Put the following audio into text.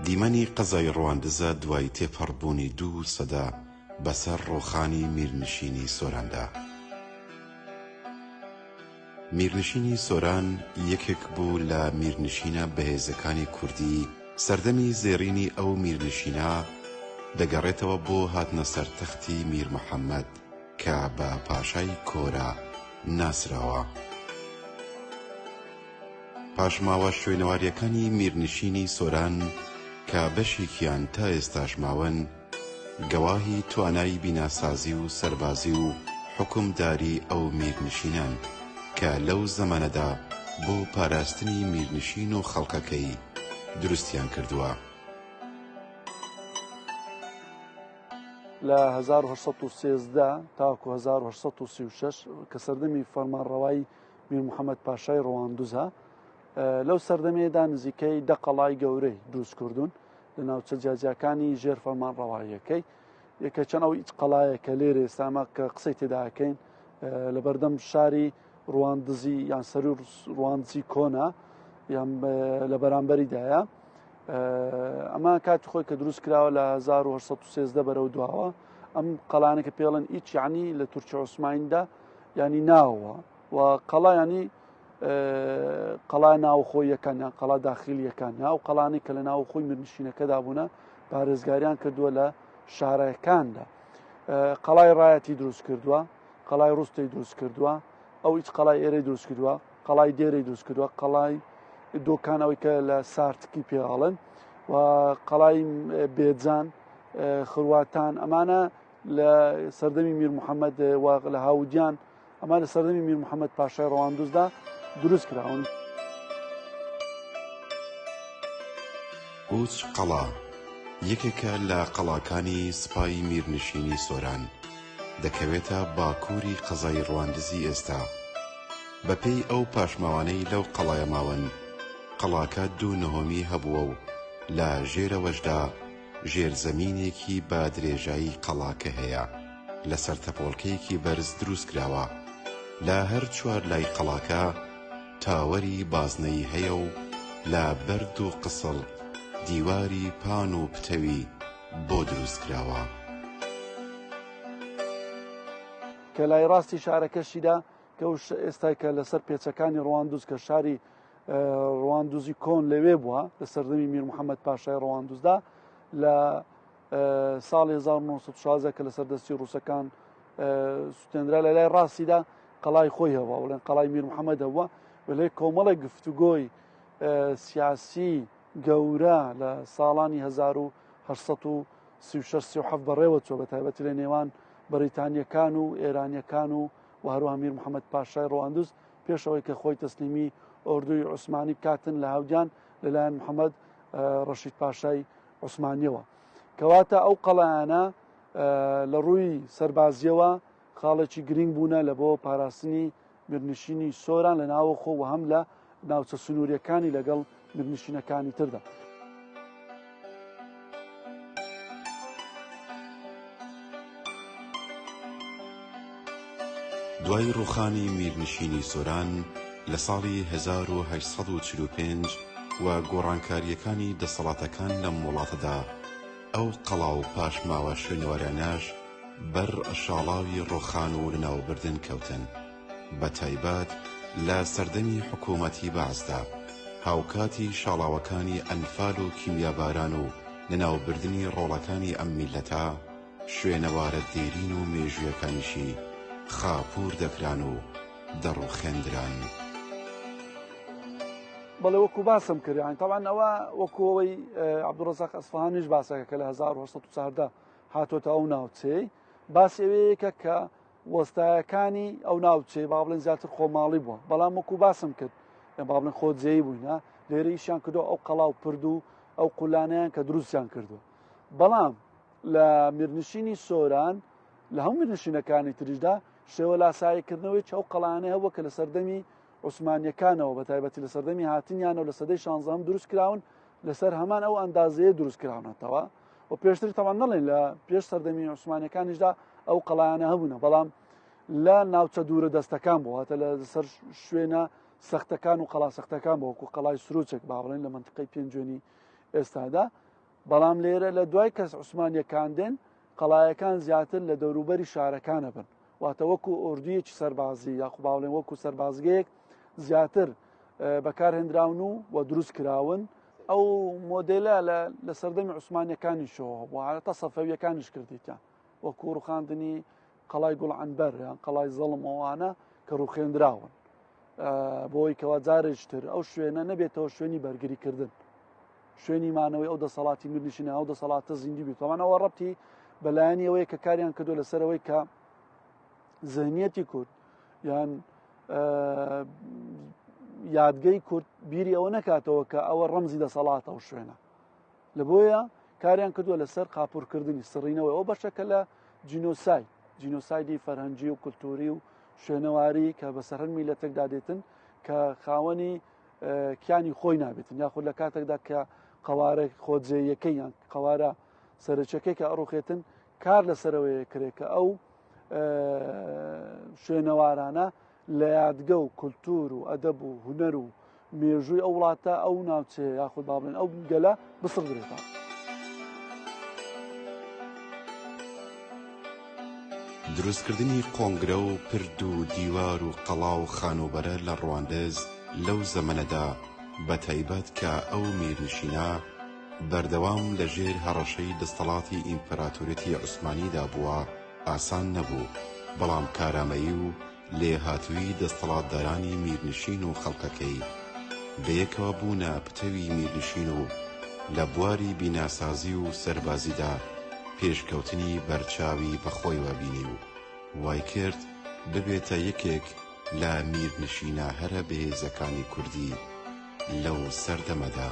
دیمەنی قەزای ڕواندزە دوای تێپەڕبوونی دوو سەدە بەسەر ڕووخانی میرنشینی سۆراندا. میرنشینی سۆران یەکێک بوو لە میرنشینە بەهێزەکانی کوردی، سەردەمی زێڕینی ئەو میرنشینە دەگەڕێتەوە بۆ هاتنە سەر تەختی میر محەممەد کە بە پاشای کۆرە ناسراوە. پاشماوە شوێنەوارییەکانی میرنشینی سۆران کە بەشێکیان تا ئێستاش ماون، گەواهی توانای بیناسازی و سەربازی و حوکمداری ئەو میرنشینەن کە لەو زەمەنەدا بۆ پاراستنی میرنشین و خەڵکەکەی دروستیان کردووە. لە 1813 تاکو 1836 کە سەردەمی فەرمانڕەوایی میر محەممەد پاشای ڕواندزە لەو سەردەمەیەدا نزیکەی دە قەڵای گەورەی دروست کردوون لە ناوچە جیاجیاکانی ژێر فەرمان ڕەواییەکەی یەکە چەند ئەو هیچ قەڵایە کە لێرە ئێستامە کە قسەی تێداکەین لە بەردەم شاری ڕواندزی یان سەر ڕواندزی کۆنا یان لە بەرامبەریدایە ئەمە کاتی خۆی کە دروست کراوە لە 1913 بەرەو دواوە ئەم قەڵانە کە پێڵن ئیچ یعنی لە تورکی عوسمانیدا ینی ناوە و قەڵا ینی قەڵا ناوخۆیەکان یان قەڵا داخلیەکان یا ئەو قەڵانی کە لە ناوخۆی میرنشینەکەدا بوونە پارێزگاریان کردووە لە شارەکاندا قەڵای ڕایەتی دروست کردووە قەڵای ڕوستەی دروست کردووە ئەو هیچ قەڵای ئێرەی دروست کردووە قەڵای دێرەی دروست کردووە قەڵای دۆکان ئەوەی کە لە سارتکی پێڵن و قەڵای بێجان خرواتان ئەمانە لە سەردەمی میر محەممەد واغ لە هاودیان ئەمە لە سەردەمی میر محەممەد پاشای ڕەواندوزدا دروست کراون. ئوچ قەڵا یەکێکە لە قەڵاکانی سپای میرنشینی سۆران، دەکەوێتە باکووری قەزای ڕواندزی ئێستا. بەپێی ئەو پاشماوانەی لەو قەڵایە ماون، قەڵاکە دوو نهۆمی هەبووە و لە ژێرەوەشدا ژێرزەمینێکی بە درێژایی قەڵاکە هەیە، لەسەر تەپۆڵکەیەکی بەرز دروستکراوە، لە هەر چوار لای قەڵاکە تاوەری بازنەیی هەیە و لە بەرد و قسڵ دیواری پان و پتەوی بۆ دروستکراوە. کە لای ڕاستی شارەکەشیدا کە ئێستا کە لەسەر پێچەکانی ڕواندوز کە شاری ڕواندوزی کۆن لەوێ بووە لە سەردەمی میر محەممەد پاشای ڕواندوزدا لە ساڵی 1916 کە لەسەر دەستی ڕووسەکان سوتێنرا لە لای ڕاستیدا قەڵای خۆی هەبووە بڵێن قەڵای میر محەممەد هەبووە و لێ کۆمەڵێک گفتوگۆی سیاسی گەورە لە ساڵانی 1936 بەڕێوە چوە بە تایبەتی لە نێوان بەریتانیەکان و ئێرانیەکان و و هەروەها میر محەممەد پاشای ڕواندوز پێش ئەوەی کە خۆی تەسلیمی ئۆردوی عوسمانی بکاتن لە هاودیان لەلایەن محەممەد ڕەشید پاشای عوسمانیەوە کەواتە ئەو قەڵایانە لە ڕووی سەربازیەوە خاڵێکی گرنگ بوونە لە بۆ پاراستنی میرنشینی سۆران لە ناوەخۆ و هەم لە ناوچە سنووریەکانی لەگەڵ میرنشینەکانی تردا. دوای ڕووخانی میرنشینی سۆران لە ساڵی 1845 و گۆڕانکارییەکانی دەسەڵاتەکان لەم وڵاتەدا، ئەو قەڵا و پاشماوە شوێنەوارانەش بەر شاڵاوی ڕووخان و لەناوبردن کەوتن. بە تایبەت لە سەردەمی حکوومەتی بەعسدا، هاوکاتی شاڵاوەکانی ئەنفال و کیمیاباران و لەناوبردنی ڕۆڵەکانی ئەم میللەتە، شوێنەوارە دێرین و مێژوویەکانیشی خاپوور دەکران و دەڕووخێندران. بەڵێ وەکو باسم کرد یانی تەبعەن ئەوە وەکو ئەوەی عەبدولڕەزاق ئەسفەهانیش باسەکە کە لە 1814 هاتۆتە ئەو ناوچەی باسی ئەوەیەکە کە وەستایەکانی ئەو ناوچەی با بڵێن زیاتر خۆماڵی بووە بەڵام وەکو باسم کرد با بڵێن خۆجێی بووینە لێرە ئیشیان کردو ئەو قەڵا و پرد و ئەو قولانیان کە دروستیان کردو بەڵام لە میرنشینی سۆران لە هەموو میرنشینەکانی تریشدا شێوە لاساییکردنەوەی چەو قەڵانەیە هەبووە کە لە سەردەمی عوسمانیەکانەوە بە تایبەتی لە سەردەمی هاتنیانەوە لە سەدەی شانزەهەم دروست کراون لەسەر هەمان ئەو ئەندازەیە دروست کراونەتەوە و پێشتر تەوان نەڵێن لە پێش سەردەمی عوسمانەکانیشدا ئەو قەڵایانە هەبوونە بەڵام لە ناوچە دوورە دەستەکان بوو هاتە لە سەر شوێنە سەختەکان و قەڵا سەختەکان بۆ وەکو قەڵای سروچێک با بڵێن لە منطقەی پێنجوێنی ئێستادا. بەڵام لێرە لە دوای کەس عوسمانیەکان دێن قەڵایەکان زیاتر لە دەوروبەری شارەکانە بن واتە وەکو ئۆردویەکی سەربازی یاخو باڵێن وەکو سەربازگەیەک زیاتر بەکارهێنراون و و دروست کراون ئەو مۆدێلە لە سەردەمی عوسمانیەکانیشەوە هەبوو تا سەفەویەکانیش کردیتیان وەکو ڕوخاندنی قەڵای گوڵ عەنبەر یان قەڵای زەڵم ئەوانە کە ڕوخێنراون بۆی کەوا جارێکتر ئەو شوێنە نەبێتەوە شوێنی بەرگریکردن شوێنی مانەوەی ئەو دەسەڵاتی میرنشینە ئەو دەسەڵاتە زیندی بیت ئەوە ڕەتی بەلایەنی ئەوەیە کە کاریان کردو لەسەرەوەی کە زهنیەتی کورد یان یادگەی کورد بیری ئەوە نەکاتەوە کە ئەوە ڕەمزی دەسەڵاتە ئەو شوێنە لە بۆیە کاریان کردووە لەسەر قاپورکردنی سڕینەوەی ئەو بەشەکە لە جینۆساید جینۆسایدی فەرهەنگی و کولتوری و شوێنەواری کە بەسەر هەر میلەتێکدا دێتن کە خاوەنی کیانی خۆی نابێتن یاخود لە کاتێکدا کە قەوارە خۆجێیەکەی یان قەوارە سەرچەکەی کە ئەڕوخێتن کار لەسەرەوەیە کرێ کە ئەو شوێنەوارانە لە یادگە و کولتوور و ئەدەب و هونەر و مێژووی ئەو وڵاتە ئەو ناوچەیە یاخود با بڵێن ئەو گەلە بسڕدرێتەوە. دروستکردنی قۆنگرە و پرد و دیوار و قەڵا و خانووبەرە لە ڕواندز لەو زەمەنەدا بە تایبەت کە ئەو میرنشینە بەردەوام لە ژێر هەڕەشەی دەستەڵاتی ئیمپراتۆریەتی عوسمانیدا بووە ئاسان نەبوو، بەڵام کارامەیی و لێهاتوویی دەستەڵاتدارانی میرنشین و خەڵکەکەی بەیەکەوە بوونە پتەوی میرنشین و لە بواری بیناسازی و سەربازیدا پێشکەوتنی بەرچاوی بەخۆیەوە بینی و وایکرد ببێتە یەکێک لە میرنشینە هەرە بەهێزەکانی کوردی لەو سەردەمەدا.